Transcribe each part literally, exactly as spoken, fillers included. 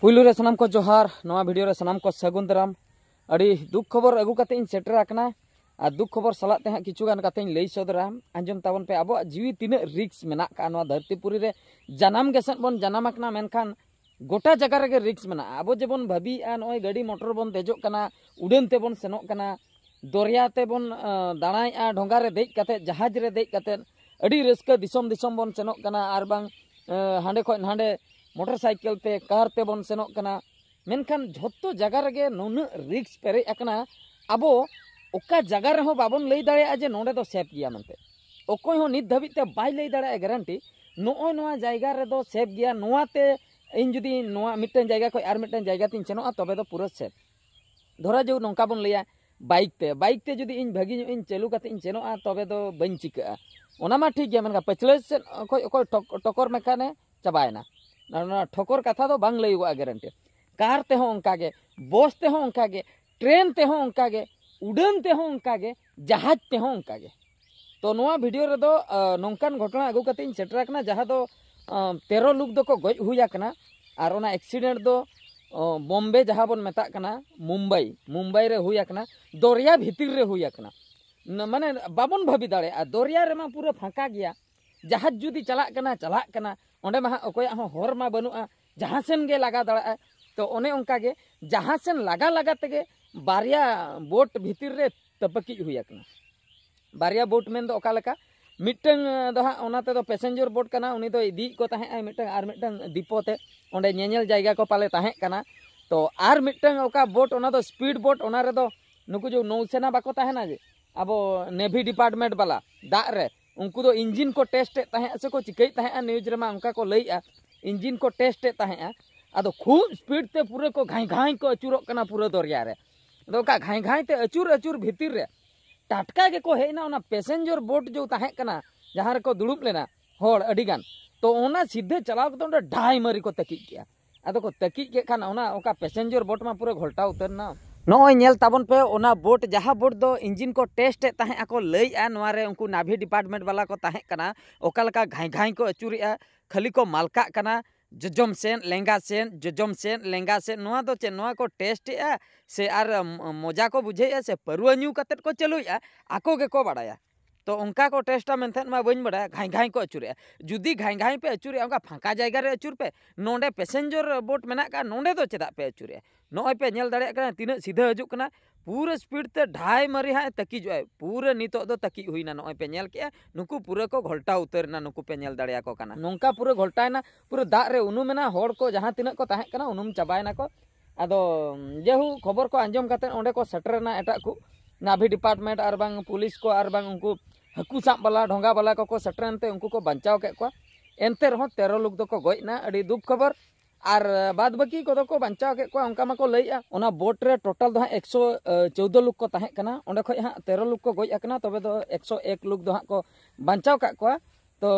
ᱯᱩᱭᱞᱩ ᱨᱮ ᱥᱟᱱᱟᱢ ᱠᱚ ᱡᱚᱦᱟᱨ, ᱱᱚᱣᱟ ᱵᱷᱤᱰᱤᱭᱳ ᱨᱮ ᱥᱟᱱᱟᱢ ᱠᱚ ᱥᱟᱹᱜᱩᱱ ᱫᱟᱨᱟᱢ᱾ ᱟᱹᱰᱤ ᱫᱩᱠ ᱠᱷᱚᱵᱚᱨ ᱟᱹᱜᱩ ᱠᱟᱛᱮ ᱤᱧ ᱥᱮᱴᱮᱨ ᱟᱠᱟᱱᱟ, ᱟᱨ ᱫᱩᱠ ᱠᱷᱚᱵᱚᱨ ᱥᱟᱞᱟᱜ ᱛᱮ ᱦᱟᱸᱜ ᱠᱤᱪᱷᱩ ᱜᱟᱱ ᱠᱟᱛᱷᱟᱧ ᱞᱟᱹᱭ ᱥᱚᱫᱚᱨᱟ᱾ ᱟᱸᱡᱚᱢ ᱛᱟᱵᱚᱱ ᱯᱮ, ᱟᱵᱚᱣᱟᱜ ᱡᱤᱣᱤ ᱛᱤᱱᱟᱹᱜ ᱨᱤᱠᱥ ᱢᱮᱱᱟᱜ ᱟᱠᱟᱫ ᱱᱚᱣᱟ ᱫᱷᱟᱹᱨᱛᱤ ᱯᱩᱨᱤ ᱨᱮ᱾ ᱡᱟᱱᱟᱢ ᱜᱮᱥᱮᱫ ᱵᱚᱱ ᱡᱟᱱᱟᱢ ᱟᱠᱟᱱᱟ, ᱢᱮᱱᱠᱷᱟᱱ ᱜᱚᱴᱟ ᱡᱟᱭᱜᱟ ᱨᱮᱜᱮ ᱨᱤᱠᱥ ᱢᱮᱱᱟᱜᱼᱟ᱾ ᱟᱵᱚ ᱡᱮᱵᱚᱱ ᱵᱷᱟᱹᱵᱤᱭᱮᱫᱼᱟ, ᱱᱚᱜᱼᱚᱭ ᱜᱟᱹᱰᱤ ᱢᱚᱴᱚᱨ ᱵᱚᱱ ᱫᱮᱡᱚᱜ ᱠᱟᱱᱟ, ᱩᱰᱟᱹᱱ ᱛᱮᱵᱚᱱ ᱥᱮᱱᱚᱜ ᱠᱟᱱᱟ, ᱫᱚᱨᱭᱟ ᱛᱮᱵᱚᱱ ᱫᱟᱬᱟᱭᱮᱫᱼᱟ, ᱰᱷᱚᱸᱜᱟ ᱨᱮ ᱫᱮᱡ ᱠᱟᱛᱮ, ᱡᱟᱦᱟᱡᱽ ᱨᱮ ᱫᱮᱡ ᱠᱟᱛᱮ ᱟᱹᱰᱤ ᱨᱟᱹᱥᱠᱟᱹ ᱫᱤᱥᱚᱢ ᱫᱤᱥᱚᱢ ᱵᱚᱱ ᱥᱮᱱᱚᱜ ᱠᱟᱱᱟ, ᱟᱨ ᱵᱟᱝ ᱦᱟᱸᱰᱮ ᱠᱷᱚᱱ ᱱᱟᱸᱰᱮ ᱢᱚᱴᱚᱨ ᱥᱟᱭᱠᱮᱞ ᱛᱮ, ᱠᱟᱨ ᱛᱮᱵᱚᱱ ᱥᱮᱱᱚᱜ ᱠᱟᱱᱟ᱾ ᱢᱮᱱᱠᱷᱟᱱ ᱡᱷᱚᱛᱚ ᱡᱟᱭᱜᱟ ᱨᱮᱜᱮ ᱱᱩᱱᱟᱹᱜ ᱨᱤᱠᱥ ᱯᱮᱨᱮᱡ ᱟᱠᱟᱱᱟ, ᱟᱵᱚ ᱚᱠᱟ ᱡᱟᱭᱜᱟ ᱨᱮᱦᱚᱸ ᱵᱟᱵᱚᱱ ᱞᱟᱹᱭ ᱫᱟᱲᱮᱭᱟᱜᱼᱟ ᱡᱮ ᱱᱚᱸᱰᱮ ᱫᱚ ᱥᱮᱯᱷ ᱜᱮᱭᱟ ᱢᱮᱱᱛᱮ᱾ ᱚᱠᱚᱭ ᱦᱚᱸ ᱱᱤᱛ ᱫᱷᱟᱹᱵᱤᱡ ᱛᱮ ᱵᱟᱭ ᱞᱟᱹᱭ ᱫᱟᱲᱮᱭᱟᱜᱼᱟ ᱜᱮᱨᱮᱱᱴᱤ, ᱱᱚᱜᱼᱚᱭ ᱱᱚᱣᱟ ᱡᱟᱭᱜᱟ ᱨᱮᱫᱚ ᱥᱮᱯᱷ ᱜᱮᱭᱟ, ᱱᱚᱣᱟᱛᱮ ᱤᱧ ᱡᱩᱫᱤ ᱱᱚᱣᱟ ᱢᱤᱫᱴᱮᱱ ᱡᱟᱭᱜᱟ ᱠᱷᱚᱱ ᱟᱨ ᱢᱤᱫᱴᱮᱱ ᱡᱟᱭᱜᱟ ᱛᱤᱧ ᱥᱮᱱᱚᱜᱼᱟ, ᱛᱚᱵᱮ ᱫᱚ ᱯᱩᱨᱟᱹ ᱥᱮᱯᱷ᱾ ᱫᱷᱚᱨᱟ ᱡᱟᱹᱣ ᱱᱚᱝᱠᱟ ᱵᱚᱱ ᱞᱟᱹᱭᱟ, ᱵᱟᱭᱤᱠ ᱛᱮ, ᱵᱟᱭᱤᱠ ᱛᱮ ᱡᱩᱫᱤ ᱤᱧ ᱵᱷᱟᱹᱜᱤ ᱧᱚᱜ ᱤᱧ ᱪᱟᱹᱞᱩ ᱠᱟᱛᱮ ᱤᱧ ᱥᱮᱱᱚᱜᱼᱟ, ᱛᱚᱵᱮ ᱫᱚ ᱵᱟᱹᱧ ᱪᱤᱠᱟᱹᱜᱼᱟ᱾ ᱚᱱᱟ ᱢᱟ ᱴᱷᱤᱠ ᱜᱮᱭᱟ, ᱢᱮᱱᱠᱷᱟᱱ ᱯᱟᱹᱪᱷᱞᱟᱹ ᱥᱮᱫ ᱚᱠᱚᱭ ᱚᱠᱚᱭ ᱴᱷᱚᱠ- ᱴᱚᱠᱚᱨ ᱢᱮᱠᱷᱟᱱᱮ ᱪᱟᱵᱟᱭᱮᱱᱟ᱾ ᱱᱚᱣᱟ ᱴᱷᱚᱠᱚᱨ ᱠᱟᱛᱷᱟ ᱫᱚ ᱵᱟᱝ ᱞᱟᱹᱭᱚᱜᱚᱜᱼᱟ ᱜᱮᱨᱮᱱᱴᱤ᱾ ᱠᱟᱨ ᱛᱮᱦᱚᱸ ᱚᱱᱠᱟ ᱜᱮ, ᱵᱚᱥ ᱛᱮᱦᱚᱸ ᱚᱱᱠᱟ ᱜᱮ, ᱴᱨᱮᱱ ᱛᱮᱦᱚᱸ ᱚᱱᱠᱟ ᱜᱮ, ᱩᱰᱟᱹᱱ ᱛᱮᱦᱚᱸ ᱚᱱᱠᱟ ᱜᱮ, ᱡᱟᱦᱟᱡᱽ ᱛᱮᱦᱚᱸ ᱚᱱᱠᱟ ᱜᱮ᱾ ᱛᱚ ᱱᱚᱣᱟ ᱵᱷᱤᱰᱤᱭᱳ ᱨᱮᱫᱚ ᱟ, ᱱᱚᱝᱠᱟᱱ ᱜᱷᱚᱴᱚᱱᱟ ᱟᱹᱜᱩ ᱠᱟᱛᱮ ᱤᱧ ᱥᱮᱴᱮᱨ ᱟᱠᱟᱱᱟ, ᱡᱟᱦᱟᱸ ᱫᱚ ᱟ, ᱛᱮᱨᱚ ᱞᱳᱠ ᱫᱚᱠᱚ ᱜᱚᱡ ᱦᱩᱭ ᱟᱠᱟᱱᱟ, ᱟᱨ ᱚᱱᱟ ᱮᱠᱥᱤᱰᱮᱱᱴ ᱫᱚ ᱚ, ᱵᱚᱢᱵᱮ ᱡᱟᱦᱟᱸ ᱵᱚᱱ ᱢᱮᱛᱟᱜ ᱠᱟᱱᱟ ᱢᱩᱢᱵᱟᱭ, ᱢᱩᱢᱵᱟᱭ ᱨᱮ ᱦᱩᱭ ᱟᱠᱟᱱᱟ, ᱫᱚᱨᱭᱟ ᱵᱷᱤᱛᱤᱨ ᱨᱮ ᱦᱩᱭ ᱟᱠᱟᱱᱟ᱾ ᱱᱟ- ᱢᱟᱱᱮ ᱵᱟᱵᱚᱱ ᱵᱷᱟᱹᱵᱤ ᱫᱟᱲᱮᱭᱟᱜᱼᱟ, ᱫᱚᱨᱭᱟ ᱨᱮᱢᱟ ᱯᱩᱨᱟᱹ ᱯᱷᱟᱸᱠᱟ ᱜᱮᱭᱟ, ᱡᱟᱦᱟᱡᱽ ᱡᱩᱫᱤ ᱪᱟᱞᱟᱜ ᱠᱟᱱᱟ ᱪᱟᱞᱟᱜ ᱠᱟᱱᱟ, ᱚᱸᱰᱮ ᱢᱟ ᱦᱟᱸᱜ ᱚᱠᱚᱭᱟᱜ ᱦᱚᱸ ᱦᱚᱨ ᱢᱟ ᱵᱟᱹᱱᱩᱜᱼᱟ, ᱡᱟᱦᱟᱸ ᱥᱮᱱ ᱜᱮ ᱞᱟᱜᱟ ᱫᱟᱲᱮᱭᱟᱜᱼᱟ᱾ ᱛᱚ ᱚᱱᱮ ᱚᱱᱠᱟ ᱜᱮ ᱡᱟᱦᱟᱸ ᱥᱮᱱ ᱞᱟᱜᱟ ᱞᱟᱜᱟ ᱛᱮᱜᱮ ᱵᱟᱨᱭᱟ ᱵᱳᱴ ᱵᱷᱤᱛᱤᱨ ᱨᱮ ᱛᱟᱹᱯᱟᱹᱠᱤᱡ ᱦᱩᱭ ᱟᱠᱟᱱᱟ᱾ ᱵᱟᱨᱭᱟ ᱵᱳᱴ ᱢᱮᱱ ᱫᱚ ᱚᱠᱟ ᱞᱮᱠᱟ? ᱢᱤᱫᱴᱟᱝ ᱫᱚ ᱦᱟᱸᱜ ᱚᱱᱟ ᱛᱮᱫᱚ ᱯᱮᱥᱮᱧᱡᱚᱨ ᱵᱳᱴ ᱠᱟᱱᱟ, ᱩᱱᱤ ᱫᱚ ᱤᱫᱤᱭᱮᱫ ᱠᱚ ᱛᱟᱦᱮᱸᱜᱼᱟᱭ ᱢᱤᱫᱴᱟᱝ ᱟᱨ ᱢᱤᱫᱴᱟᱝ ᱰᱤᱯᱳ ᱛᱮ, ᱚᱸᱰᱮ ᱧᱮᱧᱮᱞ ᱡᱟᱭᱜᱟ ᱠᱚ ᱯᱟᱞᱮ ᱛᱟᱦᱮᱸ ᱠᱟᱱᱟ᱾ ᱛᱚ ᱟᱨ ᱢᱤᱫᱴᱟᱝ ᱚᱠᱟ ᱵᱳᱴ, ᱚᱱᱟ ᱫᱚ ᱥᱯᱤᱰ ᱵᱳᱴ, ᱚᱱᱟ ᱨᱮᱫᱚ ᱱᱩᱠᱩ ᱡᱮ ᱱᱳᱣᱥᱮᱱᱟ ᱵᱟᱠᱚ ᱛᱟᱦᱮᱱᱟ ᱡᱮ, ᱟᱵᱚ ᱱᱮᱵᱷᱤ ᱰᱤᱯᱟᱨᱴᱢᱮᱱᱴ ᱵᱟᱞᱟ ᱫᱟᱜ ᱨᱮ, ᱩᱱᱠᱩ ᱫᱚ ᱤᱧᱡᱤᱱ ᱠᱚ ᱴᱮᱥᱴ ᱮᱫ ᱛᱟᱦᱮᱸᱜᱼᱟ ᱥᱮ ᱠᱚ ᱪᱤᱠᱟᱹᱭᱮᱫ ᱛᱟᱦᱮᱸᱜᱼᱟ, ᱱᱤᱭᱩᱡᱽ ᱨᱮᱢᱟ ᱚᱱᱠᱟ ᱠᱚ ᱞᱟᱹᱭᱮᱫᱼᱟ, ᱤᱧᱡᱤᱱ ᱠᱚ ᱴᱮᱥᱴ ᱮᱫ ᱛᱟᱦᱮᱸᱜᱼᱟ᱾ ᱟᱫᱚ ᱠᱷᱩᱵ ᱥᱯᱤᱰ ᱛᱮ ᱯᱩᱨᱟᱹ ᱠᱚ ᱜᱷᱟᱸᱭ ᱜᱷᱟᱸᱭ ᱠᱚ ᱟᱹᱪᱩᱨᱚᱜ ᱠᱟᱱᱟ ᱯᱩᱨᱟᱹ ᱫᱚᱨᱭᱟ ᱨᱮ᱾ ᱟᱫᱚ ᱚᱱᱠᱟ ᱜᱷᱟᱸᱭ ᱜᱷᱟᱸᱭ ᱛᱮ ᱟᱹᱪᱩᱨ ᱟᱹᱪᱩᱨ ᱵᱷᱤᱛᱤᱨ ᱨᱮ ᱴᱟᱴᱠᱟ ᱜᱮᱠᱚ ᱦᱮᱡ ᱮᱱᱟ ᱚᱱᱟ ᱯᱮᱥᱮᱧᱡᱚᱨ ᱵᱳᱴ ᱡᱮ ᱛᱟᱦᱮᱸ ᱠᱟᱱᱟ, ᱡᱟᱦᱟᱸ ᱨᱮᱠᱚ ᱫᱩᱲᱩᱵ ᱞᱮᱱᱟ ᱦᱚᱲ ᱟᱹᱰᱤ ᱜᱟᱱ᱾ ᱛᱚ ᱚᱱᱟ ᱥᱤᱫᱷᱟᱹ ᱪᱟᱞᱟᱣ ᱠᱟᱛᱮ ᱚᱸᱰᱮ ᱰᱷᱟᱭ ᱢᱟᱹᱨᱤ ᱠᱚ ᱛᱟᱹᱠᱤᱡ ᱠᱮᱜᱼᱟ᱾ ᱟᱫᱚ ᱠᱚ ᱛᱟᱹᱠᱤᱡ ᱠᱮᱫ ᱠᱷᱟᱱ ᱚᱱᱟ ᱚᱱᱠᱟ ᱯᱮᱥᱮᱧᱡᱚᱨ ᱵᱳᱴ ᱢᱟ ᱯᱩᱨᱟᱹ ᱜᱷᱚᱞᱴᱟᱣ ᱩᱛᱟᱹᱨ ᱮᱱᱟ᱾ ᱱᱚᱜᱼᱚᱭ ᱧᱮᱞ ᱛᱟᱵᱚᱱ ᱯᱮ, ᱚᱱᱟ ᱵᱳᱴ, ᱡᱟᱦᱟᱸ ᱵᱳᱴ ᱫᱚ ᱤᱧᱡᱤᱱ ᱠᱚ ᱴᱮᱥᱴ ᱮᱫ ᱛᱟᱦᱮᱸᱫ ᱟᱠᱚ, ᱞᱟᱹᱭᱮᱫᱼᱟ ᱱᱚᱣᱟ ᱨᱮ ᱩᱱᱠᱩ ᱱᱟᱵᱷᱤ ᱰᱤᱯᱟᱨᱴᱢᱮᱱᱴ ᱵᱟᱞᱟ ᱠᱚ ᱛᱟᱦᱮᱸ ᱠᱟᱱᱟ, ᱚᱠᱟ ᱞᱮᱠᱟ ᱜᱷᱟᱸᱭ ᱜᱷᱟᱸᱭ ᱠᱚ ᱟᱹᱪᱩᱨᱮᱜᱼᱟ, ᱠᱷᱟᱹᱞᱤ ᱠᱚ ᱢᱟᱞᱠᱟᱜ ᱠᱟᱱᱟ᱾ ᱡᱚᱡᱚᱢ ᱥᱮᱫ, ᱞᱮᱸᱜᱟ ᱥᱮᱫ, ᱡᱚᱡᱚᱢ ᱥᱮᱫ, ᱞᱮᱸᱜᱟ ᱥᱮᱫ᱾ ᱱᱚᱣᱟ ᱫᱚ ᱪᱮᱫ? ᱱᱚᱣᱟ ᱠᱚ ᱴᱮᱥᱴ ᱮᱫᱼᱟ ᱥᱮ ᱟᱨ ᱢᱚᱡᱟ ᱠᱚ ᱵᱩᱡᱷᱟᱹᱣᱮᱫᱼᱟ ᱥᱮ ᱯᱟᱹᱨᱣᱟᱹ ᱧᱩ ᱠᱟᱛᱮᱫ ᱠᱚ ᱪᱟᱹᱞᱩᱭᱮᱫᱼᱟ? ᱟᱠᱚ ᱜᱮᱠᱚ ᱵᱟᱲᱟᱭᱟ᱾ ᱛᱚ ᱚᱱᱠᱟ ᱠᱚ ᱴᱮᱥᱴᱟ ᱢᱮᱱᱛᱮ ᱢᱟ ᱵᱟᱹᱧ ᱵᱟᱲᱟᱭᱟ᱾ ᱜᱷᱟᱸᱭ ᱜᱷᱟᱸᱭ ᱠᱚ ᱟᱹᱪᱩᱨᱮᱜᱼᱟ᱾ ᱡᱩᱫᱤ ᱜᱷᱟᱸᱭ ᱜᱷᱟᱸᱭ ᱯᱮ ᱟᱹᱪᱩᱨᱮᱜᱼᱟ, ᱚᱱᱠᱟ ᱯᱷᱟᱸᱠᱟ ᱡᱟᱭᱜᱟ ᱨᱮ ᱟᱹᱪᱩᱨ ᱯᱮ᱾ ᱱᱚᱰᱮ ᱯᱮᱥᱮᱧᱡᱚᱨ ᱵᱳᱴ ᱢᱮᱱᱟᱜ ᱠᱟᱜᱼᱟ, ᱱᱚᱰᱮ ᱫᱚ ᱪᱮᱫᱟᱜ ᱯᱮ ᱟᱹᱪᱩᱨᱮᱜᱼᱟ? ᱱᱚᱜᱼᱚᱭ ᱯᱮ ᱧᱮᱞ ᱫᱟᱲᱮᱭᱟᱜ ᱠᱟᱱᱟ ᱛᱤᱱᱟᱹᱜ ᱥᱤᱫᱷᱟᱹ ᱦᱤᱡᱩᱜ ᱠᱟᱱᱟ᱾ ᱯᱩᱨᱟᱹ ᱥᱯᱤᱰ ᱛᱮ ᱰᱷᱟᱭ ᱢᱟᱹᱨᱤ ᱦᱟᱸᱜ ᱮ ᱛᱟᱹᱠᱤᱡᱚᱜᱼᱟᱭ᱾ ᱯᱩᱨᱟᱹ ᱱᱤᱛᱚᱜ ᱫᱚ ᱛᱟᱹᱠᱤᱡ ᱦᱩᱭᱱᱟ᱾ ᱱᱚᱜᱼᱚᱭ ᱯᱮ ᱧᱮᱞ ᱠᱮᱜᱼᱟ, ᱱᱩᱠᱩ ᱯᱩᱨᱟᱹ ᱠᱚ ᱜᱷᱚᱞᱴᱟᱣ ᱩᱛᱟᱹᱨ ᱮᱱᱟ᱾ ᱱᱩᱠᱩ ᱯᱮ ᱧᱮᱞ ᱫᱟᱲᱮᱭᱟᱠᱚ ᱠᱟᱱᱟ, ᱱᱚᱝᱠᱟ ᱯᱩᱨᱟᱹ ᱜᱷᱚᱞᱴᱟᱣ ᱮᱱᱟ᱾ ᱯᱩᱨᱟᱹ ᱫᱟᱜ ᱨᱮ ᱩᱱᱩᱢ ᱮᱱᱟ᱾ ᱦᱚᱲ ᱠᱚ ᱡᱟᱦᱟᱸ ᱛᱤᱱᱟᱹᱜ ᱠᱚ ᱛᱟᱦᱮᱸ ᱠᱟᱱᱟ, ᱩᱱᱩᱢ ᱪᱟᱵᱟᱭᱮᱱᱟ ᱠᱚ᱾ ᱟᱫᱚ ᱡᱮᱦᱩ ᱠᱷᱚᱵᱚᱨ ᱠᱚ ᱟᱸᱡᱚᱢ ᱠᱟᱛᱮ ᱚᱸᱰᱮ ᱠᱚ ᱥᱮᱴᱮᱨ ᱮᱱᱟ ᱮᱴᱟᱜ ᱠᱚ, ᱱᱟᱵᱷᱤ ᱰᱤᱯᱟᱨᱴᱢᱮᱱᱴ ᱟᱨ ᱵᱟᱝ ᱯᱩᱞᱤᱥ ᱠᱚ ᱟᱨ ᱵᱟᱝ ᱩᱱᱠᱩ ᱦᱟᱹᱠᱩ ᱥᱟᱵ ᱵᱟᱞᱟ, ᱰᱷᱚᱸᱜᱟ ᱵᱟᱞᱟ ᱠᱚᱠᱚ ᱥᱮᱴᱮᱨ ᱮᱱᱛᱮ ᱩᱱᱠᱩ ᱠᱚ ᱵᱟᱧᱪᱟᱣ ᱠᱮᱫ ᱠᱚᱣᱟ᱾ ᱮᱱᱛᱮ ᱨᱮᱦᱚᱸ ᱛᱮᱨᱚ ᱞᱳᱠ ᱫᱚᱠᱚ ᱜᱚᱡ ᱮᱱᱟ᱾ ᱟᱹᱰᱤ ᱫᱩᱠ ᱠᱷᱚᱵᱚᱨ᱾ ᱟᱨ ᱵᱟᱫ ᱵᱟᱹᱠᱤ ᱠᱚᱫᱚ ᱠᱚ ᱵᱟᱧᱪᱟᱣ ᱠᱮᱫ ᱠᱚᱣᱟ, ᱚᱱᱠᱟ ᱢᱟᱠᱚ ᱞᱟᱹᱭᱮᱜᱼᱟ᱾ ᱚᱱᱟ ᱵᱳᱴ ᱨᱮ ᱴᱳᱴᱟᱞ ᱫᱚ ᱦᱟᱸᱜ ᱮᱠᱥᱚ ᱪᱳᱫᱽᱫᱳ ᱞᱳᱠ ᱠᱚ ᱛᱟᱦᱮᱸ ᱠᱟᱱᱟ᱾ ᱚᱸᱰᱮ ᱠᱷᱚᱡ ᱦᱟᱸᱜ ᱛᱮᱨᱚ ᱞᱳᱠ ᱠᱚ ᱜᱚᱡ ᱟᱠᱟᱱᱟ, ᱛᱚᱵᱮ ᱫᱚ ᱮᱠᱥᱚ ᱮᱠ ᱞᱳᱠ ᱫᱚ ᱦᱟᱸᱜ ᱠᱚ ᱵᱟᱧᱪᱟᱣ ᱠᱟᱜ ᱠᱚᱣᱟ᱾ ᱛᱚ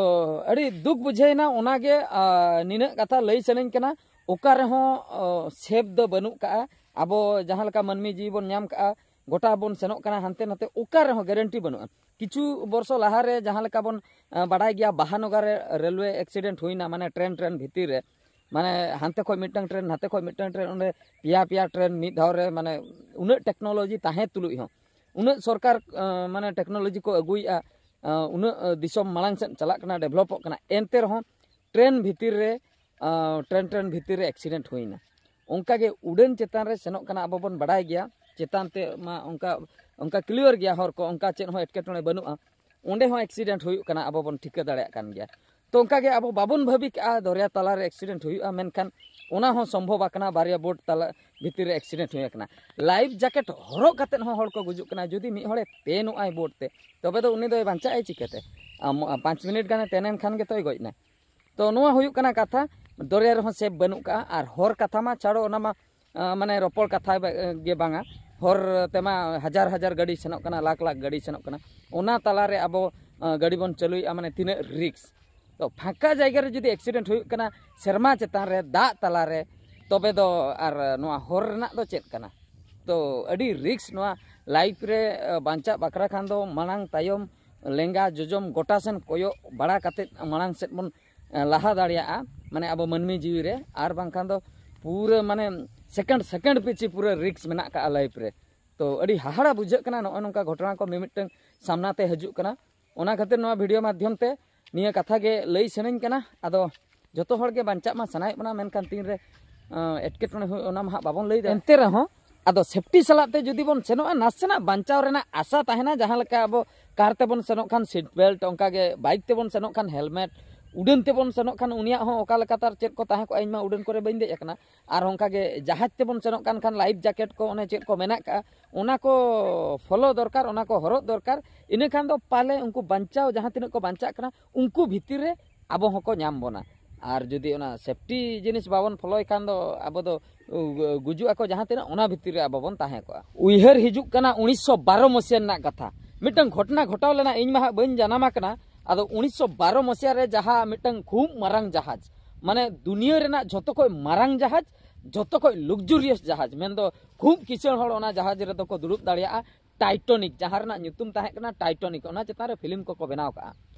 ᱟᱹᱰᱤ ᱫᱩᱠ ᱵᱩᱡᱷᱟᱹᱣᱮᱱᱟ᱾ ᱚᱱᱟᱜᱮ, ᱟ, ᱱᱤᱱᱟᱹᱜ ᱠᱟᱛᱷᱟ ᱞᱟᱹᱭ ᱥᱟᱱᱟᱧ ᱠᱟᱱᱟ᱾ ᱚᱠᱟ ᱨᱮᱦᱚᱸ, ᱚ, ᱥᱮᱯ ᱫᱚ ᱵᱟᱹᱱᱩᱜ ᱠᱟᱜᱼᱟ᱾ ᱟᱵᱚ ᱡᱟᱦᱟᱸ ᱞᱮᱠᱟ ᱢᱟᱹᱱᱢᱤ ᱡᱤᱣᱤ ᱵᱚᱱ ᱧᱟᱢ ᱠᱟᱜᱼᱟ, ᱜᱚᱴᱟ ᱵᱚᱱ ᱥᱮᱱᱚᱜ ᱠᱟᱱᱟ ᱦᱟᱱᱛᱮ ᱱᱟᱛᱮ, ᱚᱠᱟ ᱨᱮᱦᱚᱸ ᱜᱮᱨᱮᱱᱴᱤ ᱵᱟᱹᱱᱩᱜᱼᱟ᱾ ᱠᱤᱪᱷᱩ ᱵᱚᱨᱥᱚ ᱞᱟᱦᱟᱨᱮ ᱡᱟᱦᱟᱸ ᱞᱮᱠᱟ ᱵᱚᱱ, ᱟ, ᱵᱟᱰᱟᱭ ᱜᱮᱭᱟ, ᱵᱟᱦᱟᱱᱚᱜᱟ ᱨᱮ ᱨᱮᱞᱣᱮ ᱮᱠᱥᱤᱰᱮᱱᱴ ᱦᱩᱭᱱᱟ, ᱢᱟᱱᱮ ᱴᱨᱮᱱ, ᱴᱨᱮᱱ ᱵᱷᱤᱛᱤᱨ ᱨᱮ, ᱢᱟᱱᱮ ᱦᱟᱱᱛᱮ ᱠᱷᱚᱡ ᱢᱤᱫᱴᱟᱝ ᱴᱨᱮᱱ, ᱱᱟᱛᱮ ᱠᱷᱚᱡ ᱢᱤᱫᱴᱟᱝ ᱴᱨᱮᱱ, ᱚᱸᱰᱮ ᱯᱮᱭᱟ ᱯᱮᱭᱟ ᱴᱨᱮᱱ ᱢᱤᱫ ᱫᱷᱟᱣ ᱨᱮ, ᱢᱟᱱᱮ ᱩᱱᱟᱹᱜ ᱴᱮᱠᱱᱳᱞᱚᱡᱤ ᱛᱟᱦᱮᱸ ᱛᱩᱞᱩᱡ ᱦᱚᱸ, ᱩᱱᱟᱹᱜ ᱥᱚᱨᱠᱟᱨ, ᱟ, ᱢᱟᱱᱮ ᱴᱮᱠᱱᱳᱞᱚᱡᱤ ᱠᱚ ᱟᱹᱜᱩᱭᱮᱫᱼᱟ, ᱟ, ᱩᱱᱟᱹᱜ, ᱟ, ᱫᱤᱥᱚᱢ ᱢᱟᱲᱟᱝ ᱥᱮᱫ ᱪᱟᱞᱟᱜ ᱠᱟᱱᱟ, ᱰᱮᱵᱷᱞᱚᱯᱚᱜ ᱠᱟᱱᱟ, ᱮᱱᱛᱮ ᱨᱮᱦᱚᱸ ᱴᱨᱮᱱ ᱵᱷᱤᱛᱤᱨ ᱨᱮ, ᱟ, ᱴᱨᱮᱱ, ᱴᱨᱮᱱ ᱵᱷᱤᱛᱤᱨ ᱨᱮ ᱮᱠᱥᱤᱰᱮᱱᱴ ᱦᱩᱭᱱᱟ᱾ ᱚᱱᱠᱟᱜᱮ ᱩᱰᱟᱹᱱ ᱪᱮᱛᱟᱱ ᱨᱮ ᱥᱮᱱᱚᱜ ᱠᱟᱱᱟ, ᱟᱵᱚ ᱵᱚᱱ ᱵᱟᱰᱟᱭ ᱜᱮᱭᱟ, ᱪᱮᱛᱟᱱ ᱛᱮ ᱢᱟ ᱚᱱᱠᱟ, ᱚᱱᱠᱟ ᱠᱞᱤᱭᱟᱨ ᱜᱮᱭᱟ ᱦᱚᱨ ᱠᱚ, ᱚᱱᱠᱟ ᱪᱮᱫ ᱦᱚᱸ ᱮᱴᱠᱮᱴᱚᱬᱮ ᱵᱟᱹᱱᱩᱜᱼᱟ᱾ ᱚᱸᱰᱮ ᱦᱚᱸ ᱮᱠᱥᱤᱰᱮᱱᱴ ᱦᱩᱭᱩᱜ ᱠᱟᱱᱟ, ᱟᱵᱚ ᱵᱚᱱ ᱴᱷᱤᱠᱟᱹ ᱫᱟᱲᱮᱭᱟᱜ ᱠᱟᱱ ᱜᱮᱭᱟ᱾ ᱛᱚ ᱚᱱᱠᱟᱜᱮ ᱟᱵᱚ ᱵᱟᱵᱚᱱ ᱵᱷᱟᱹᱵᱤ ᱠᱟᱜᱼᱟ ᱫᱚᱨᱭᱟ ᱛᱟᱞᱟᱨᱮ ᱮᱠᱥᱤᱰᱮᱱᱴ ᱦᱩᱭᱩᱜᱼᱟ, ᱢᱮᱱᱠᱷᱟᱱ ᱚᱱᱟ ᱦᱚᱸ ᱥᱚᱢᱵᱷᱚᱵ ᱟᱠᱟᱱᱟ, ᱵᱟᱨᱭᱟ ᱵᱳᱴ ᱛᱟᱞᱟ ᱵᱷᱤᱛᱤᱨ ᱨᱮ ᱮᱠᱥᱤᱰᱮᱱᱴ ᱦᱩᱭ ᱟᱠᱟᱱᱟ᱾ ᱞᱟᱭᱤᱯᱷ ᱡᱟᱠᱮᱴ ᱦᱚᱨᱚᱜ ᱠᱟᱛᱮᱫ ᱦᱚᱸ ᱦᱚᱲ ᱠᱚ ᱜᱩᱡᱩᱜ ᱠᱟᱱᱟ᱾ ᱡᱩᱫᱤ ᱢᱤᱫ ᱦᱚᱲᱮ ᱛᱮᱱᱚᱜᱼᱟᱭ ᱵᱳᱴ ᱛᱮ, ᱛᱚᱵᱮ ᱫᱚ ᱩᱱᱤ ᱫᱚᱭ ᱵᱟᱧᱪᱟᱜᱼᱟᱭ ᱪᱤᱠᱟᱹᱛᱮ? ᱟᱢ, ᱯᱟᱸᱪ ᱢᱤᱱᱤᱴ ᱜᱟᱱᱮ ᱛᱮᱱᱮᱱ ᱠᱷᱟᱱ ᱜᱮᱛᱚᱭ ᱜᱚᱡ ᱮᱱᱟ᱾ ᱛᱚ ᱱᱚᱣᱟ ᱦᱩᱭᱩᱜ ᱠᱟᱱᱟ ᱠᱟᱛᱷᱟ, ᱫᱚᱨᱭᱟ ᱨᱮᱦᱚᱸ ᱥᱮᱯ ᱵᱟᱹᱱᱩᱜ ᱠᱟᱜᱼᱟ᱾ ᱟᱨ ᱦᱚᱨ ᱠᱟᱛᱷᱟ ᱢᱟ ᱪᱷᱟᱲᱚ, ᱚᱱᱟ ᱢᱟ, ᱟ, ᱢᱟᱱᱮ ᱨᱚᱯᱚᱲ ᱠᱟᱛᱷᱟ ᱵᱟ-, ᱜᱮ ᱵᱟᱝᱟ᱾ ᱦᱚᱨ ᱛᱮᱢᱟ ᱦᱟᱡᱟᱨ ᱦᱟᱡᱟᱨ ᱜᱟᱹᱰᱤ ᱥᱮᱱᱚᱜ ᱠᱟᱱᱟ, ᱞᱟᱠᱷ ᱞᱟᱠᱷ ᱜᱟᱹᱰᱤ ᱥᱮᱱᱚᱜ ᱠᱟᱱᱟ᱾ ᱚᱱᱟ ᱛᱟᱞᱟᱨᱮ ᱟᱵᱚ, ᱟ, ᱜᱟᱹᱰᱤ ᱵᱚᱱ ᱪᱟᱹᱞᱩᱭᱮᱫᱼᱟ, ᱢᱟᱱᱮ ᱛᱤᱱᱟᱹᱜ ᱨᱤᱠᱥ᱾ ᱛᱚ ᱯᱷᱟᱸᱠᱟ ᱡᱟᱭᱜᱟ ᱨᱮ ᱡᱩᱫᱤ ᱮᱠᱥᱤᱰᱮᱱᱴ ᱦᱩᱭᱩᱜ ᱠᱟᱱᱟ ᱥᱮᱨᱢᱟ ᱪᱮᱛᱟᱱ ᱨᱮ, ᱫᱟᱜ ᱛᱟᱞᱟᱨᱮ, ᱛᱚᱵᱮ ᱫᱚ ᱟᱨ ᱱᱚᱣᱟ ᱦᱚᱨ ᱨᱮᱱᱟᱜ ᱫᱚ ᱪᱮᱫ ᱠᱟᱱᱟ? ᱛᱚ ᱟᱹᱰᱤ ᱨᱤᱠᱥ ᱱᱚᱣᱟ ᱞᱟᱭᱤᱯᱷ ᱨᱮ᱾ ᱟ, ᱵᱟᱧᱪᱟᱜ ᱵᱟᱠᱷᱨᱟ ᱠᱷᱟᱱ ᱫᱚ ᱢᱟᱲᱟᱝ ᱛᱟᱭᱚᱢ, ᱞᱮᱸᱜᱟ ᱡᱚᱡᱚᱢ ᱜᱚᱴᱟ ᱥᱮᱱ ᱠᱚᱭᱚᱜ ᱵᱟᱲᱟ ᱠᱟᱛᱮᱫ ᱢᱟᱲᱟᱝ ᱥᱮᱫ ᱵᱚᱱ, ᱟ, ᱞᱟᱦᱟ ᱫᱟᱲᱮᱭᱟᱜᱼᱟ᱾ ᱢᱟᱱᱮ ᱟᱵᱚ ᱢᱟᱹᱱᱢᱤ ᱡᱤᱣᱤ ᱨᱮ, ᱟᱨ ᱵᱟᱝᱠᱷᱟᱱ ᱫᱚ ᱯᱩᱨᱟᱹ ᱢᱟᱱᱮ ᱥᱮᱠᱮᱱᱰ ᱥᱮᱠᱮᱱᱰ ᱯᱤᱪᱷᱤ ᱯᱩᱨᱟᱹ ᱨᱤᱠᱥ ᱢᱮᱱᱟᱜ ᱠᱟᱜᱼᱟ ᱞᱟᱭᱤᱯᱷ ᱨᱮ᱾ ᱛᱚ ᱟᱹᱰᱤ ᱦᱟᱦᱟᱲᱟ ᱵᱩᱡᱷᱟᱹᱜ ᱠᱟᱱᱟ ᱱᱚᱜᱼᱚᱭ ᱱᱚᱝᱠᱟ ᱜᱷᱚᱴᱚᱱᱟ ᱠᱚ ᱢᱤᱢᱤᱫᱴᱟᱝ ᱥᱟᱢᱱᱟ ᱛᱮ ᱦᱤᱡᱩᱜ ᱠᱟᱱᱟ᱾ ᱚᱱᱟ ᱠᱷᱟᱹᱛᱤᱨ ᱱᱚᱣᱟ ᱵᱷᱤᱰᱤᱭᱳ ᱢᱟᱫᱽᱫᱷᱚᱢ ᱛᱮ ᱱᱤᱭᱟᱹ ᱠᱟᱛᱷᱟ ᱜᱮ ᱞᱟᱹᱭ ᱥᱟᱱᱟᱧ ᱠᱟᱱᱟ᱾ ᱟᱫᱚ ᱡᱚᱛᱚ ᱦᱚᱲ ᱜᱮ ᱵᱟᱧᱪᱟᱜ ᱢᱟ ᱥᱟᱱᱟᱭᱮᱫ ᱵᱚᱱᱟ, ᱢᱮᱱᱠᱷᱟᱱ ᱛᱤᱱᱨᱮ ᱟᱸ, ᱮᱴᱠᱮᱴᱚᱬᱮ ᱦᱩᱭᱩᱜ ᱚᱱᱟ ᱢᱟ ᱦᱟᱸᱜ ᱵᱟᱵᱚᱱ ᱞᱟᱹᱭ ᱫᱟᱲᱮᱭᱟᱜᱼᱟ᱾ ᱮᱱᱛᱮ ᱨᱮᱦᱚᱸ ᱟᱫᱚ ᱥᱮᱯᱴᱤ ᱥᱟᱞᱟᱜ ᱛᱮ ᱡᱩᱫᱤ ᱵᱚᱱ ᱥᱮᱱᱚᱜᱼᱟ, ᱱᱟᱥᱮᱱᱟᱜ ᱵᱟᱧᱪᱟᱣ ᱨᱮᱱᱟᱜ ᱟᱥᱟ ᱛᱟᱦᱮᱱᱟ᱾ ᱡᱟᱦᱟᱸ ᱞᱮᱠᱟ ᱟᱵᱚ ᱠᱟᱨ ᱛᱮᱵᱚᱱ ᱥᱮᱱᱚᱜ ᱠᱷᱟᱱ ᱥᱤᱴ ᱵᱮᱞᱴ, ᱚᱱᱠᱟᱜᱮ ᱵᱟᱭᱤᱠ ᱛᱮᱵᱚᱱ ᱥᱮᱱᱚᱜ ᱠᱷᱟᱱ ᱦᱮᱞᱢᱮᱴ, ᱩᱰᱟᱹᱱ ᱛᱮᱵᱚᱱ ᱥᱮᱱᱚᱜ ᱠᱷᱟᱱ ᱩᱱᱤᱭᱟᱜ ᱦᱚᱸ ᱚᱠᱟ ᱞᱮᱠᱟᱛᱮ ᱟᱨ ᱪᱮᱫ ᱠᱚ ᱛᱟᱦᱮᱸ ᱠᱚᱜᱼᱟ, ᱤᱧ ᱢᱟ ᱩᱰᱟᱹᱱ ᱠᱚᱨᱮ ᱵᱟᱹᱧ ᱫᱮᱡ ᱟᱠᱟᱱᱟ᱾ ᱟᱨ ᱚᱱᱠᱟᱜᱮ ᱡᱟᱦᱟᱡᱽ ᱛᱮᱵᱚᱱ ᱥᱮᱱᱚᱜ ᱠᱟᱱ ᱠᱷᱟᱱ ᱞᱟᱭᱤᱯᱷ ᱡᱟᱠᱮᱴ ᱠᱚ ᱚᱱᱮ ᱪᱮᱫ ᱠᱚ ᱢᱮᱱᱟᱜ ᱠᱟᱜᱼᱟ, ᱚᱱᱟ ᱠᱚ ᱯᱷᱚᱞᱳ ᱫᱚᱨᱠᱟᱨ, ᱚᱱᱟ ᱠᱚ ᱦᱚᱨᱚᱜ ᱫᱚᱨᱠᱟᱨ᱾ ᱤᱱᱟᱹ ᱠᱷᱟᱱ ᱫᱚ ᱯᱟᱞᱮ ᱩᱱᱠᱩ ᱵᱟᱧᱪᱟᱣ ᱡᱟᱦᱟᱸ ᱛᱤᱱᱟᱹᱜ ᱠᱚ ᱵᱟᱧᱪᱟᱜ ᱠᱟᱱᱟ ᱩᱱᱠᱩ ᱵᱷᱤᱛᱤᱨ ᱨᱮ ᱟᱵᱚ ᱦᱚᱸᱠᱚ ᱧᱟᱢ ᱵᱚᱱᱟ᱾ ᱟᱨ ᱡᱩᱫᱤ ᱚᱱᱟ ᱥᱮᱯᱴᱤ ᱡᱤᱱᱤᱥ ᱵᱟᱵᱚᱱ ᱯᱷᱚᱞᱳᱭ ᱠᱷᱟᱱ ᱫᱚ ᱟᱵᱚ ᱫᱚ ᱜᱩᱡᱩᱜ ᱟᱠᱚ ᱡᱟᱦᱟᱸ ᱛᱤᱱᱟᱹᱜ, ᱚᱱᱟ ᱵᱷᱤᱛᱤᱨ ᱨᱮ ᱟᱵᱚ ᱵᱚᱱ ᱛᱟᱦᱮᱸ ᱠᱚᱜᱼᱟ᱾ ᱩᱭᱦᱟᱹᱨ ᱦᱤᱡᱩᱜ ᱠᱟᱱᱟ ᱩᱱᱤᱥᱥᱚ ᱵᱟᱨᱚ ᱢᱚᱥᱤᱦᱟ ᱨᱮᱱᱟᱜ ᱠᱟᱛᱷᱟ, ᱢᱤᱫᱴᱟᱝ ᱜᱷᱚᱴᱚᱱᱟ ᱜᱷᱚᱴᱟᱣ ᱞᱮᱱᱟ, ᱤᱧ ᱢᱟ ᱦᱟᱸᱜ ᱵᱟᱹᱧ ᱡᱟᱱᱟᱢ ᱟᱠᱟᱱᱟ᱾ ᱟᱫᱚ ᱩᱱᱤᱥᱥᱚ ᱵᱟᱨᱚ ᱢᱚᱥᱤᱦᱟ ᱨᱮ ᱡᱟᱦᱟᱸ ᱢᱤᱫᱴᱟᱝ ᱠᱷᱩᱵ ᱢᱟᱨᱟᱝ ᱡᱟᱦᱟᱡᱽ, ᱢᱟᱱᱮ ᱫᱩᱱᱤᱭᱟᱹ ᱨᱮᱱᱟᱜ ᱡᱷᱚᱛᱚ ᱠᱷᱚᱡ ᱢᱟᱨᱟᱝ ᱡᱟᱦᱟᱡᱽ, ᱡᱷᱚᱛᱚ ᱠᱷᱚᱡ ᱞᱩᱠᱡᱩᱨᱤᱭᱟᱥ ᱡᱟᱦᱟᱡᱽ, ᱢᱮᱱᱫᱚ ᱠᱷᱩᱵ ᱠᱤᱥᱟᱹᱬ ᱦᱚᱲ ᱚᱱᱟ ᱡᱟᱦᱟᱡᱽ ᱨᱮᱫᱚ ᱠᱚ ᱫᱩᱲᱩᱵ ᱫᱟᱲᱮᱭᱟᱜᱼᱟ, ᱴᱟᱭᱴᱚᱱᱤᱠ, ᱡᱟᱦᱟᱸ ᱨᱮᱱᱟᱜ ᱧᱩᱛᱩᱢ ᱛᱟᱦᱮᱸ ᱠᱟᱱᱟ ᱴᱟᱭᱴᱚᱱᱤᱠ, ᱚᱱᱟ ᱪᱮᱛᱟᱱ ᱨᱮ ᱯᱷᱤᱞᱢ ᱠᱚᱠᱚ ᱵᱮᱱᱟᱣ ᱠᱟᱜᱼᱟ᱾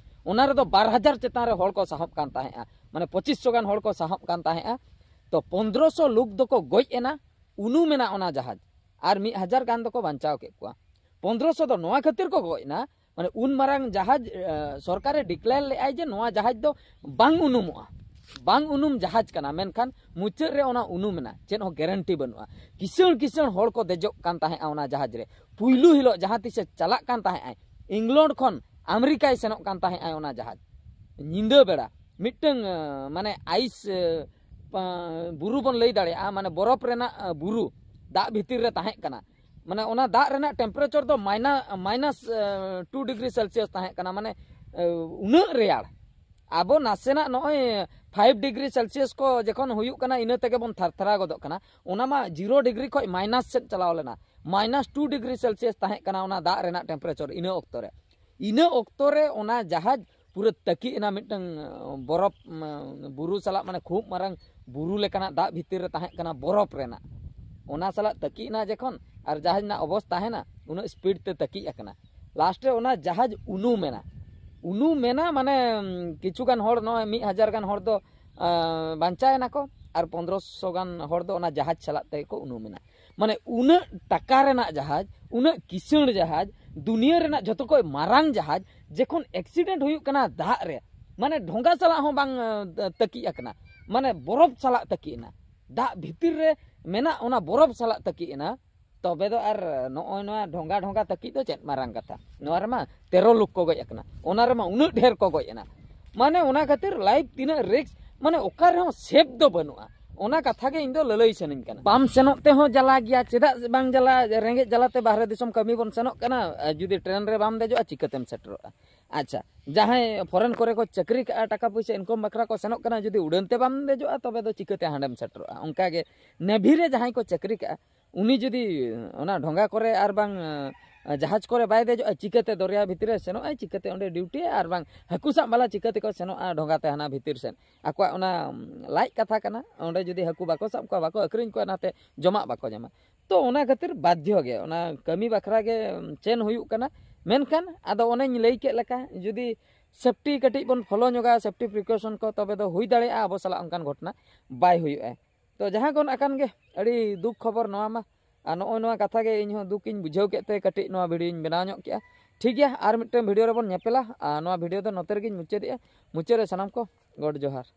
ᱚᱱᱟ ᱨᱮᱫᱚ ᱵᱟᱨ ᱦᱟᱡᱟᱨ ᱪᱮᱛᱟᱱ ᱨᱮ ᱦᱚᱲ ᱠᱚ ᱥᱟᱦᱚᱵ ᱠᱟᱱ ᱛᱟᱦᱮᱸᱜᱼᱟ, ᱢᱟᱱᱮ ᱯᱚᱸᱪᱤᱥ ᱥᱚ ᱜᱟᱱ ᱦᱚᱲ ᱠᱚ ᱥᱟᱦᱚᱵ ᱠᱟᱱ ᱛᱟᱦᱮᱸᱜᱼᱟ᱾ ᱛᱚ ᱯᱚᱱᱫᱽᱨᱚ ᱥᱚ ᱞᱳᱠ ᱫᱚᱠᱚ ᱜᱚᱡ ᱮᱱᱟ, ᱩᱱᱩᱢ ᱮᱱᱟ ᱚᱱᱟ ᱡᱟᱦᱟᱡᱽ, ᱟᱨ ᱢᱤᱫ ᱦᱟᱡᱟᱨ ᱜᱟᱱ ᱫᱚᱠᱚ ᱵᱟᱧᱪᱟᱣ ᱠᱮᱫ ᱠᱚᱣᱟ᱾ ᱯᱚᱱᱫᱽᱨᱚ ᱥᱚ ᱫᱚ ᱱᱚᱣᱟ ᱠᱷᱟᱹᱛᱤᱨ ᱠᱚ ᱜᱚᱡ ᱮᱱᱟ, ᱢᱟᱱᱮ ᱩᱱ ᱢᱟᱨᱟᱝ ᱡᱟᱦᱟᱡᱽ, ᱮ, ᱥᱚᱨᱠᱟᱨᱮ ᱰᱤᱠᱞᱮᱭᱟᱨ ᱞᱮᱫᱟᱭ ᱡᱮ ᱱᱚᱣᱟ ᱡᱟᱦᱟᱡᱽ ᱫᱚ ᱵᱟᱝ ᱩᱱᱩᱢᱚᱜᱼᱟ, ᱵᱟᱝ ᱩᱱᱩᱢ ᱡᱟᱦᱟᱡᱽ ᱠᱟᱱᱟ, ᱢᱮᱱᱠᱷᱟᱱ ᱢᱩᱪᱟᱹᱫ ᱨᱮ ᱚᱱᱟ ᱩᱱᱩᱢ ᱮᱱᱟ, ᱪᱮᱫ ᱦᱚᱸ ᱜᱮᱨᱮᱱᱴᱤ ᱵᱟᱹᱱᱩᱜᱼᱟ᱾ ᱠᱤᱥᱟᱹᱬ ᱠᱤᱥᱟᱹᱬ ᱦᱚᱲ ᱠᱚ ᱫᱮᱡᱚᱜ ᱠᱟᱱ ᱛᱟᱦᱮᱸᱜᱼᱟ ᱚᱱᱟ ᱡᱟᱦᱟᱡᱽ ᱨᱮ᱾ ᱯᱩᱭᱞᱩ ᱦᱤᱞᱳᱜ ᱡᱟᱦᱟᱸ ᱛᱤᱥᱮ ᱪᱟᱞᱟᱜ ᱠᱟᱱ ᱛᱟᱦᱮᱸᱜᱼᱟᱭ ᱤᱝᱞᱚᱱᱰ ᱠᱷᱚᱱ ᱟᱢᱮᱨᱤᱠᱟᱭ ᱥᱮᱱᱚᱜ ᱠᱟᱱ ᱛᱟᱦᱮᱸᱜᱼᱟᱭ ᱚᱱᱟ ᱡᱟᱦᱟᱡᱽ, ᱧᱤᱫᱟᱹ ᱵᱮᱲᱟ ᱢᱤᱫᱴᱟᱝ, ᱮ, ᱢᱟᱱᱮ ᱟᱭᱤᱥ, ᱮ, ᱯᱟ-, ᱵᱩᱨᱩ ᱵᱚᱱ ᱞᱟᱹᱭ ᱫᱟᱲᱮᱭᱟᱜᱼᱟ, ᱢᱟᱱᱮ ᱵᱚᱨᱚᱯ ᱨᱮᱱᱟᱜ, ᱮ, ᱵᱩᱨᱩ ᱫᱟᱜ ᱵᱷᱤᱛᱤᱨ ᱨᱮ ᱛᱟᱦᱮᱸ ᱠᱟᱱᱟ᱾ ᱢᱟᱱᱮ ᱚᱱᱟ ᱫᱟᱜ ᱨᱮᱱᱟᱜ ᱴᱮᱢᱯᱟᱨᱮᱪᱟᱨ ᱫᱚ ᱢᱟᱭᱱᱟ-, ᱢᱟᱭᱱᱟᱥ, ᱮ, ᱴᱩ ᱰᱤᱜᱽᱨᱤ ᱥᱮᱞᱥᱤᱭᱟᱥ ᱛᱟᱦᱮᱸ ᱠᱟᱱᱟ, ᱢᱟᱱᱮ, ᱮ, ᱩᱱᱟᱹᱜ ᱨᱮᱭᱟᱲ᱾ ᱟᱵᱚ ᱱᱟᱥᱮᱱᱟᱜ ᱱᱚᱜᱼᱚᱭ ᱯᱷᱟᱭᱤᱵᱷ ᱰᱤᱜᱽᱨᱤ ᱥᱮᱞᱥᱤᱭᱟᱥ ᱠᱚ ᱡᱚᱠᱷᱚᱱ ᱦᱩᱭᱩᱜ ᱠᱟᱱᱟ, ᱤᱱᱟᱹ ᱛᱮᱜᱮ ᱵᱚᱱ ᱛᱷᱟᱨ ᱛᱷᱟᱨᱟᱣ ᱜᱚᱫᱚᱜ ᱠᱟᱱᱟ᱾ ᱚᱱᱟ ᱢᱟ ᱡᱤᱨᱳ ᱰᱤᱜᱽᱨᱤ ᱠᱷᱚᱱ ᱢᱟᱭᱱᱟᱥ ᱥᱮᱫ ᱪᱟᱞᱟᱣ ᱞᱮᱱᱟ, ᱢᱟᱭᱱᱟᱥ ᱴᱩ ᱰᱤᱜᱽᱨᱤ ᱥᱮᱞᱥᱤᱭᱟᱥ ᱛᱟᱦᱮᱸ ᱠᱟᱱᱟ ᱚᱱᱟ ᱫᱟᱜ ᱨᱮᱱᱟᱜ ᱴᱮᱢᱯᱟᱨᱮᱪᱟᱨ ᱤᱱᱟᱹ ᱚᱠᱛᱚ ᱨᱮ᱾ ᱤᱱᱟᱹ ᱚᱠᱛᱚ ᱨᱮ ᱚᱱᱟ ᱡᱟᱦᱟᱡᱽ ᱯᱩᱨᱟᱹ ᱛᱟᱹᱠᱤᱡ ᱮᱱᱟ ᱢᱤᱫᱴᱟᱝ, ᱮ, ᱵᱚᱨᱚᱯ, ᱮ, ᱵᱩᱨᱩ ᱥᱟᱞᱟᱜ, ᱢᱟᱱᱮ ᱠᱷᱩᱵ ᱢᱟᱨᱟᱝ ᱵᱩᱨᱩ ᱞᱮᱠᱟᱱᱟᱜ ᱫᱟᱜ ᱵᱷᱤᱛᱤᱨ ᱨᱮ ᱛᱟᱦᱮᱸ ᱠᱟᱱᱟ ᱵᱚᱨᱚᱯ ᱨᱮᱱᱟᱜ, ᱚᱱᱟ ᱥᱟᱞᱟᱜ ᱛᱟᱹᱠᱤᱡ ᱮᱱᱟ ᱡᱚᱠᱷᱚᱱ, ᱟᱨ ᱡᱟᱦᱟᱡᱽ ᱨᱮᱱᱟᱜ ᱚᱵᱚᱥᱛᱟ ᱦᱮᱱᱟ ᱩᱱᱟᱹᱜ ᱥᱯᱤᱰ ᱛᱮ ᱛᱟᱹᱠᱤᱡ ᱟᱠᱟᱱᱟ᱾ ᱞᱟᱥᱴ ᱨᱮ ᱚᱱᱟ ᱡᱟᱦᱟᱡᱽ ᱩᱱᱩᱢ ᱮᱱᱟ, ᱩᱱᱩᱢ ᱮᱱᱟ, ᱢᱟᱱᱮ, ᱩᱢ, ᱠᱤᱪᱷᱩ ᱜᱟᱱ ᱦᱚᱲ, ᱱᱚᱜᱼᱚᱭ ᱢᱤᱫ ᱦᱟᱡᱟᱨ ᱜᱟᱱ ᱦᱚᱲ ᱫᱚ ᱟᱸ, ᱵᱟᱧᱪᱟᱣ ᱮᱱᱟ ᱠᱚ, ᱟᱨ ᱯᱚᱱᱫᱽᱨᱚᱥᱚ ᱜᱟᱱ ᱦᱚᱲ ᱫᱚ ᱚᱱᱟ ᱡᱟᱦᱟᱡᱽ ᱥᱟᱞᱟᱜ ᱛᱮᱜᱮ ᱠᱚ ᱩᱱᱩᱢ ᱮᱱᱟ᱾ ᱢᱟᱱᱮ ᱩᱱᱟᱹᱜ ᱴᱟᱠᱟ ᱨᱮᱱᱟᱜ ᱡᱟᱦᱟᱡᱽ, ᱩᱱᱟᱹᱜ ᱠᱤᱥᱟᱹᱬ ᱡᱟᱦᱟᱡᱽ, ᱫᱩᱱᱤᱭᱟᱹ ᱨᱮᱱᱟᱜ ᱡᱷᱚᱛᱚ ᱠᱷᱚᱡ ᱢᱟᱨᱟᱝ ᱡᱟᱦᱟᱡᱽ, ᱡᱚᱠᱷᱚᱱ accident ᱦᱩᱭᱩᱜ ᱠᱟᱱᱟ ᱫᱟᱜ ᱨᱮ, ᱢᱟᱱᱮ ᱰᱷᱚᱸᱜᱟ ᱥᱟᱞᱟᱜ ᱦᱚᱸ ᱵᱟᱝ ᱟᱸ, ᱛᱟᱹᱠᱤᱡ ᱟᱠᱟᱱᱟ, ᱢᱟᱱᱮ ᱵᱚᱨᱚᱯᱷ ᱥᱟᱞᱟᱜ ᱛᱟᱹᱠᱤᱡ ᱮᱱᱟ, ᱫᱟᱜ ᱵᱷᱤᱛᱤᱨ ᱨᱮ ᱢᱮᱱᱟᱜ ᱚᱱᱟ ᱵᱚᱨᱚᱯᱷ ᱥᱟᱞᱟᱜ ᱛᱟᱹᱠᱤᱡ ᱮᱱᱟ, ᱛᱚᱵᱮ ᱫᱚ ᱟᱨ ᱱᱚᱜᱼᱚᱭ ᱱᱚᱣᱟ ᱰᱷᱚᱸᱜᱟ ᱰᱷᱚᱸᱜᱟ ᱛᱟᱹᱠᱤᱡ ᱫᱚ ᱪᱮᱫ ᱢᱟᱨᱟᱝ ᱠᱟᱛᱷᱟ? ᱱᱚᱣᱟ ᱨᱮᱢᱟ ᱛᱮᱨᱚ ᱞᱚᱠᱷ ᱠᱚ ᱜᱚᱡ ᱟᱠᱟᱱᱟ, ᱚᱱᱟ ᱨᱮᱢᱟ ᱩᱱᱟᱹᱜ ᱰᱷᱮᱨ ᱠᱚ ᱜᱚᱡ ᱮᱱᱟ᱾ ᱢᱟᱱᱮ ᱚᱱᱟ ᱠᱷᱟᱹᱛᱤᱨ life ᱛᱤᱱᱟᱹᱜ risk, ᱢᱟᱱᱮ ᱚᱠᱟ ᱨᱮᱦᱚᱸ safe ᱫᱚ ᱵᱟᱹᱱᱩᱜᱼᱟ᱾ ᱚᱱᱟ ᱠᱟᱛᱷᱟ ᱜᱮ ᱤᱧ ᱫᱚ ᱞᱟᱹᱞᱟᱹᱭ ᱥᱟᱱᱟᱧ ᱠᱟᱱᱟ᱾ ᱵᱟᱢ ᱥᱮᱱᱚᱜ ᱛᱮᱦᱚᱸ ᱡᱟᱞᱟ ᱜᱮᱭᱟ, ᱪᱮᱫᱟᱜ ᱵᱟᱝ ᱡᱟᱞᱟ? ᱨᱮᱸᱜᱮᱡ ᱡᱟᱞᱟᱛᱮ ᱵᱟᱦᱨᱮ ᱫᱤᱥᱚᱢ ᱠᱟᱹᱢᱤ ᱵᱚᱱ ᱥᱮᱱᱚᱜ ᱠᱟᱱᱟ, ᱟᱨ ᱡᱩᱫᱤ train ᱨᱮ ᱵᱟᱢ ᱫᱮᱡᱚᱜᱼᱟ, ᱪᱤᱠᱟᱹᱛᱮᱢ ᱥᱮᱴᱮᱨᱚᱜᱼᱟ? ᱟᱪᱪᱷᱟ, ᱡᱟᱦᱟᱸᱭ foreign ᱠᱚᱨᱮ ᱠᱚ ᱪᱟᱹᱠᱨᱤ ᱠᱟᱜᱼᱟ, ᱴᱟᱠᱟ ᱯᱚᱭᱥᱟ income ᱵᱟᱠᱷᱨᱟ ᱠᱚ ᱥᱮᱱᱚᱜ ᱠᱟᱱᱟ, ᱡᱩᱫᱤ ᱩᱰᱟᱹᱱ ᱛᱮ ᱵᱟᱢ ᱫᱮᱡᱚᱜᱼᱟ, ᱛᱚᱵᱮ ᱫᱚ ᱪᱤᱠᱟᱹᱛᱮ ᱦᱟᱸᱰᱮᱢ ᱥᱮᱴᱮᱨᱚᱜᱼᱟ? ᱚᱱᱠᱟ ᱜᱮ navy ᱨᱮ ᱡᱟᱦᱟᱸᱭ ᱠᱚ ᱪᱟᱹᱠᱨᱤ ᱠᱟᱜᱼᱟ, ᱩᱱᱤ ᱡᱩᱫᱤ ᱚᱱᱟ ᱰᱷᱚᱸᱜᱟ ᱠᱚᱨᱮ ᱟᱨ ᱵᱟᱝ, ᱟᱸ, ᱡᱟᱦᱟᱡᱽ ᱠᱚᱨᱮ ᱵᱟᱭ ᱫᱮᱡᱚᱜᱼᱟ, ᱪᱤᱠᱟᱹᱛᱮ ᱫᱚᱨᱭᱟ ᱵᱷᱤᱛᱤᱨ ᱨᱮ ᱥᱮᱱᱚᱜᱼᱟᱭ? ᱪᱤᱠᱟᱹᱛᱮ ᱚᱸᱰᱮ duty ᱟᱭ? ᱟᱨ ᱵᱟᱝ ᱦᱟᱹᱠᱩ ᱥᱟᱵ ᱵᱟᱞᱟ ᱪᱤᱠᱟᱹ ᱛᱮᱠᱚ ᱥᱮᱱᱚᱜᱼᱟ ᱰᱷᱚᱸᱜᱟ ᱛᱮ ᱦᱟᱱᱟ ᱵᱷᱤᱛᱤᱨ ᱥᱮᱱ? ᱟᱠᱚᱣᱟᱜ ᱚᱱᱟ, ᱩᱢ, ᱞᱟᱡ ᱠᱟᱛᱷᱟ ᱠᱟᱱᱟ᱾ ᱚᱸᱰᱮ ᱡᱩᱫᱤ ᱦᱟᱹᱠᱩ ᱵᱟᱠᱚ ᱥᱟᱵ ᱠᱚᱣᱟ, ᱵᱟᱠᱚ ᱟᱹᱠᱷᱨᱤᱧ ᱠᱚᱣᱟ, ᱚᱱᱟᱛᱮ ᱡᱚᱢᱟᱜ ᱵᱟᱠᱚ ᱧᱟᱢᱟ᱾ ᱛᱚ ᱚᱱᱟ ᱠᱷᱟᱹᱛᱤᱨ ᱵᱟᱫᱽᱫᱷᱚ ᱜᱮ ᱚᱱᱟ ᱠᱟᱹᱢᱤ ᱵᱟᱠᱷᱨᱟ ᱜᱮ, ᱩᱢ, ᱪᱮᱱ ᱦᱩᱭᱩᱜ ᱠᱟᱱᱟ᱾ ᱢᱮᱱᱠᱷᱟᱱ ᱟᱫᱚ ᱚᱱᱮᱧ ᱞᱟᱹᱭ ᱠᱮᱫ ᱞᱮᱠᱟ, ᱡᱩᱫᱤ safety ᱠᱟᱹᱴᱤᱡ ᱵᱚᱱ follow ᱧᱚᱜᱟ, safety precaution ᱠᱚ, ᱛᱚᱵᱮ ᱫᱚ ᱦᱩᱭ ᱫᱟᱲᱮᱭᱟᱜᱼᱟ ᱟᱵᱚ ᱥᱟᱞᱟᱜ ᱚᱱᱠᱟᱱ ᱜᱷᱚᱴᱚᱱᱟ ᱵᱟᱭ ᱦᱩᱭᱩᱜᱼᱟ᱾ ᱛᱚ ᱡᱟᱦᱟᱸ ᱜᱚᱱ ᱟᱠᱟᱱ ᱜᱮ, ᱟᱹᱰᱤ ᱫᱩᱠ ᱠᱷᱚᱵᱚᱨ ᱱᱚᱣᱟ ᱢᱟ᱾ ᱟᱨ ᱱᱚᱜᱼᱚᱭ ᱱᱚᱣᱟ ᱠᱟᱛᱷᱟ ᱜᱮ ᱤᱧ ᱦᱚᱸ ᱫᱩᱠ ᱤᱧ ᱵᱩᱡᱷᱟᱹᱣ ᱠᱮᱫ ᱛᱮ ᱠᱟᱹᱴᱤᱡ ᱱᱚᱣᱟ video ᱧ ᱵᱮᱱᱟᱣ ᱧᱚᱜ ᱠᱮᱜᱼᱟ᱾ ᱴᱷᱤᱠ ᱜᱮᱭᱟ, ᱟᱨ ᱢᱤᱫᱴᱟᱝ video ᱨᱮᱵᱚᱱ ᱧᱮᱯᱮᱞᱟ᱾ ᱟᱨ ᱱᱚᱣᱟ video ᱫᱚ ᱱᱚᱛᱮ ᱨᱮᱜᱮᱧ ᱢᱩᱪᱟᱹᱫᱮᱜᱼᱟ᱾ ᱢᱩᱪᱟᱹᱫ ᱨᱮ ᱥᱟᱱᱟᱢ ᱠᱚ ᱜᱚᱰ ᱡᱚᱦᱟᱨ᱾